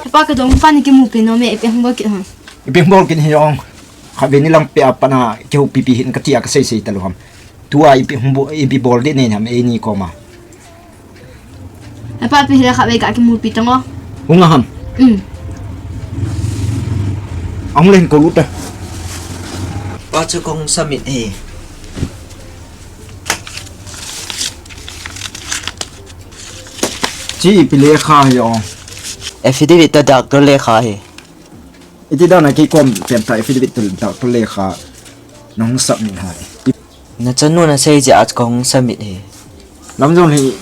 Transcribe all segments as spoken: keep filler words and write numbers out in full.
Hepa, kadong pa ni kimupi nom e, ipi hung bol kit ham? Ipi hung bol kit hi jong. Khatvei ni lang pia pana kihoupi pi hin kati a kasei sei talou ham. Tua ipi hung bol, ipi bol ding nei ham eini koma. Hepa, ipi hile khatvei ka kimupi tang o. Hung a ham? Um. Ahung le hin kou lut ta. Pa, chu kahung submit e. Chi ipi lekha hi o? Affidavit toh doctor lekha hi. Iti dan a kei kom pen ta affidavit toh doctor lekha nahung submit ham? Nachanu nasei jeh a chu kahung submit hi. Lam jong hi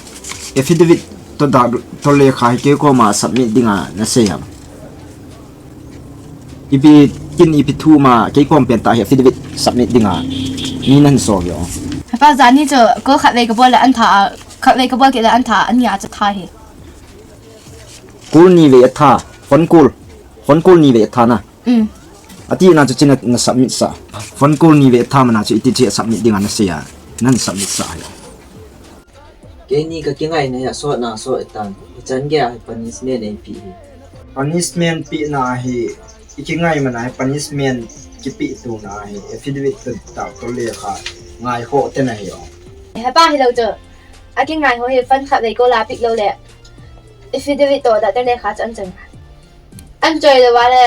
affidavit toh doctor lekha hi kei koma submit dinga nasei ham? Ipi kin ipi thu ma kei kom pen ta hi affidavit submit dinga ni nan so yo. Hepa, jani chu call khatvei kabol le an tha a, khatvei kabol kit le an tha a, ani a chu tha hi. Call ni vei atha, phone call, phone call ni vei atha na. Um. Ati na chu china na submit sa. Phone call ni vei atha mana chu iti che submit dinga nasei a, nan submit sa yo. Keini kakingaina hi asot na asot tan. Hichan gei a hi punishment eipe hi. Punishment pena hi ikingai mana hi punishment kipe tona hi affidavit toh doctor lekha ngai ho tena hi o. Hepa, hilou chu. Akingai ho hi phone khatvei call a pick lou le affidavit toh doctor lekha chu an chang. An choi lou vale,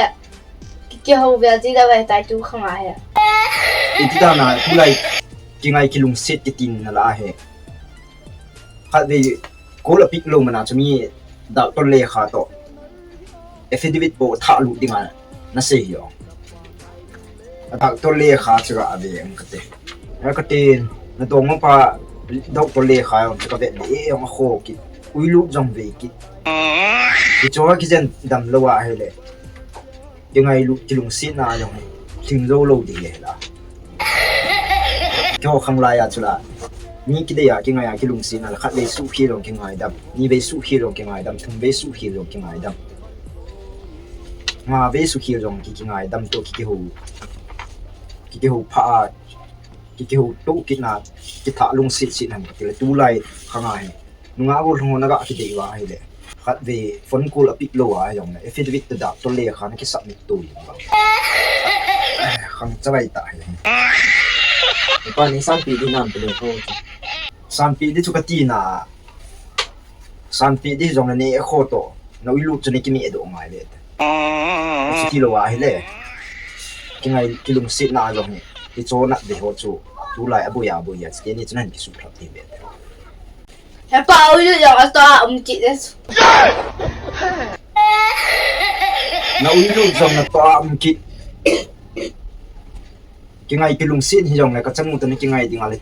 ki, kihou vel ji lou e, tai tu khang a hi. Iti dan a, tulai kingai kilungset kitin na la hi. Khatvei call a pick lou mana chu mi doctor lekha toh affidavit bou tha lut dinga nasei hi o. A doctor lekha chu ga ve ang kate. A kate, nadong pa doctor lekha jong chu kavet le e jong akho kit. Uilut jong ve kit. Kicho kijen dam lou a hile. Kingailut kilungsetna jong hi. Lhing jou lou ding le la. Keiho khanglai a chu la. Ni kidei a kingai a kilungsetna la khatvei suhkhel jong kingaidam. Nivei suhkhel jong kingaidam. Thumvei suhkhel jong kingaidam. Ngavei suhkhel jong ki, kingaidam to ki, kihou. Ki, kihou pha a, ki, kihou to kitna, kitha lungset set ham kati le tulai khang a hi. Nungah golhang ho naga kidei uva ahile. Khatvei phone call a pick lou a jong le. Affidavit toh doctor lekha na ki submit to jong ba. Khang chavai ta hi. Pa, nei sanpeh ding nam pele ho. Sanpeh ding chu kati na. Sanpeh ding jong le nei kho to. Na uilut chu nei kimeh doh ngai le. Chuti lou ahile. Kingai kilungsetna jong hi. Kichonat ve ho chu. Tulai aboi aboi a. Chuti ni chu nan kisuhlap ding ve. Hepa, uilut jong atoh a um kit e. Na uilut jong natoh a um kit. Kingai kilungset hi jong le kachanu toh na kingai ding ale.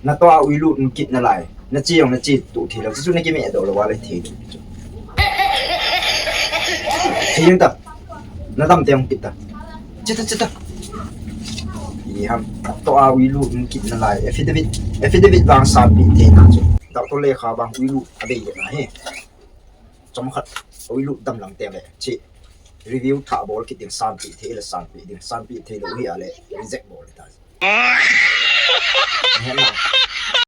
Natoh a uilut um kit nalai. Nache jong nache to thei lou. Chu na kimeh doh lou vale thei. Thei ta. Nadam teng kit ta. Che ta, che ta. I ham, doctor a uilut um kit nalai. Affidavit, affidavit vang sanpeh thei na chu. Doctor lekha vang uilut abei na hi. Chomkhat uilut dam lang teng le. Che. Review tha bol kit ding sanpeh thei le sanpeh ding. Sanpeh thei lou hi ale. Reject bol ta. Hena.